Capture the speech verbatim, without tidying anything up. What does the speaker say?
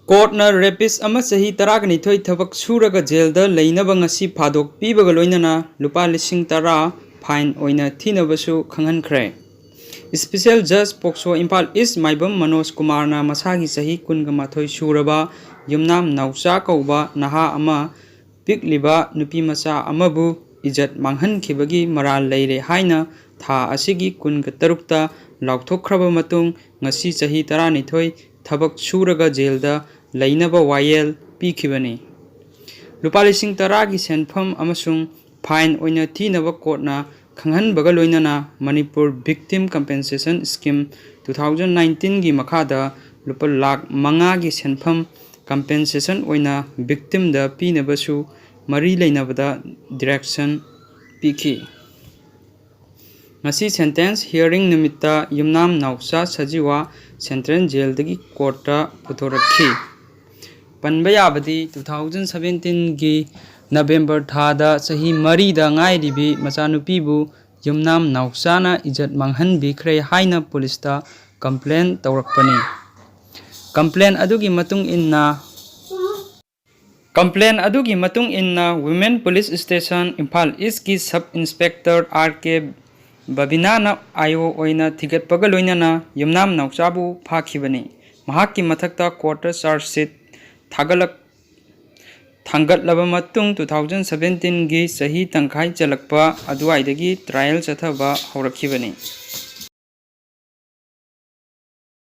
ꯀꯣꯔꯠꯅ ꯔꯦꯄꯤꯁ ꯑꯃ ꯆꯍꯤ ꯇꯔꯥꯒ ꯅꯤꯊꯣꯏ ꯊꯕꯛ ꯁꯨꯔꯒ ꯖꯦꯜꯗ ꯂꯩꯅꯕ ꯉꯁꯤ ꯐꯥꯗꯣꯛ ꯄꯤꯕꯒ ꯂꯣꯏꯅꯅ ꯂꯨꯄꯥ ꯂꯤꯁꯤꯡ ꯇꯔꯥ ꯐꯥꯏꯟ ꯑꯣꯏꯅ ꯊꯤꯅꯕꯁꯨ ꯈꯪꯍꯟꯈ꯭ꯔꯦ꯫ ꯏꯁꯄꯤꯁꯦꯜ ꯖꯖ ꯄꯣꯛꯁꯣ ꯏꯝꯐꯥꯜ ꯏꯁ ꯃꯥꯏꯕꯝ ꯃꯅꯣꯖ ꯀꯨꯃꯥꯔꯅ ꯃꯁꯥꯒꯤ ꯆꯍꯤ ꯀꯨꯟꯒ ꯃꯥꯊꯣꯏ ꯁꯨꯔꯕ ꯌꯨꯝꯅꯥꯝ ꯅꯥꯎꯆꯥ ꯀꯧꯕ ꯅꯍꯥ ꯑꯃ ꯄꯤꯛꯂꯤꯕ ꯅꯨꯄꯤ ꯃꯆꯥ ꯑꯃꯕꯨ ꯏꯖꯠ ꯃꯥꯡꯍꯟꯈꯤꯕꯒꯤ ꯃꯔꯥꯜ ꯂꯩꯔꯦ ꯍꯥꯏꯅ ꯊꯥ ꯑꯁꯤꯒꯤ ꯀꯨꯟꯒ ꯇꯔꯨꯛꯇ ꯂꯥꯎꯊꯣꯛꯈ꯭ꯔꯕ ꯃꯇꯨꯡ ꯉꯁꯤ ꯆꯍꯤ ꯇꯔꯥꯅꯤꯊꯣꯏ ꯊꯕꯛ ꯁꯨꯔꯒ ꯖꯦꯜꯗ ꯂꯩꯅꯕ ꯋꯥꯌꯦꯜ ꯄꯤꯈꯤꯕꯅꯤ꯫ ꯂꯨꯄꯥ ꯂꯤꯁꯤꯡ ꯇꯔꯥꯒꯤ ꯁꯦꯟꯐꯝ ꯑꯃꯁꯨꯡ ꯐꯥꯏꯟ ꯑꯣꯏꯅ ꯊꯤꯅꯕ ꯀꯣꯔꯠꯅ ꯈꯪꯍꯟꯕꯒ ꯂꯣꯏꯅꯅ Manipur victim compensation scheme two thousand ꯅꯥꯏꯟꯇꯤꯟꯒꯤ ꯃꯈꯥꯗ ꯂꯨꯄꯥ ꯂꯥꯈ ꯃꯉꯥꯒꯤ ꯁꯦꯟꯐꯝ ꯀꯝꯄꯦꯟꯁꯦꯁꯟ ꯑꯣꯏꯅ ꯚꯤꯛꯇꯤꯝꯗ ꯄꯤꯅꯕꯁꯨ ꯃꯔꯤ ꯂꯩꯅꯕꯗ ꯗꯤꯔꯦꯛꯁꯟ ꯄꯤꯈꯤ꯫ ꯉꯁꯤ ꯁꯦꯟꯇꯦꯟꯁ ꯍꯤꯌꯔꯤꯡ ꯅꯨꯃꯤꯠꯇ ꯌꯨꯝꯅꯥꯝ ꯅꯥꯎꯆꯥ ꯁꯖꯤꯋꯥ ꯁꯦꯟꯇ꯭ꯔꯦꯜ ꯖꯦꯜꯗꯒꯤ ꯀꯣꯔꯠꯇ ꯄꯨꯊꯣꯔꯛꯈꯤ꯫ ꯄꯟꯕ ꯌꯥꯕꯗꯤ ꯇꯨ ꯊꯥꯎꯖꯟ ꯁꯕꯦꯟꯇꯤꯟꯒꯤ ꯅꯕꯦꯝꯕꯔ ꯊꯥꯗ ꯆꯍꯤ ꯃꯔꯤꯗ ꯉꯥꯏꯔꯤꯕꯤ ꯃꯆꯥꯅꯨꯄꯤꯕꯨ ꯌꯨꯝꯅꯥꯝ ꯅꯥꯎꯆꯥꯅ ꯏꯖꯠ ꯃꯥꯡꯍꯟꯕꯤꯈ꯭ꯔꯦ ꯍꯥꯏꯅ ꯄꯨꯂꯤꯁꯇ ꯀꯝꯄ꯭ꯂꯦꯟ ꯇꯧꯔꯛꯄꯅꯤ꯫ ꯀꯝꯄ꯭ꯂꯦꯟ ꯑꯗꯨꯒꯤ ꯃꯇꯨꯡ ꯏꯟꯅ ꯀꯝꯄ꯭ꯂꯦꯟ ꯑꯗꯨꯒꯤ ꯃꯇꯨꯡ ꯏꯟꯅ ꯋꯨꯃꯦꯟ ꯄꯨꯂꯤꯁ ꯁ꯭ꯇꯦꯁꯟ ꯏꯝꯐꯥꯜ ꯏꯁꯀꯤ ꯁꯕ ꯏꯟꯁꯄꯦꯛꯇꯔ ꯑꯥꯔ ꯀꯦ ꯕꯕꯤꯅꯥꯅ ꯑꯥꯏ ꯑꯣ ꯑꯣꯏꯅ ꯊꯤꯒꯠꯄꯒ ꯂꯣꯏꯅꯅ ꯌꯨꯝꯅꯥꯝ ꯅꯥꯎꯆꯥꯕꯨ ꯐꯥꯈꯤꯕꯅꯤ꯫ ꯃꯍꯥꯛꯀꯤ ꯃꯊꯛꯇ ꯀꯣꯔꯠꯇ ꯆꯥꯔꯖ ꯁꯤꯠ ꯊꯥꯒꯠꯂꯛ ꯊꯥꯡꯒꯠꯂꯕ ꯃꯇꯨꯡ ꯇꯨ ꯊꯥꯎꯖꯟ ꯁꯕꯦꯟꯇꯤꯟꯒꯤ ꯆꯍꯤ ꯇꯪꯈꯥꯏ ꯆꯜꯂꯛꯄ ꯑꯗꯨꯋꯥꯏꯗꯒꯤ ꯇ꯭ꯔꯥꯌꯦꯜ ꯆꯠꯊꯕ ꯍꯧꯔꯛꯈꯤꯕꯅꯤ꯫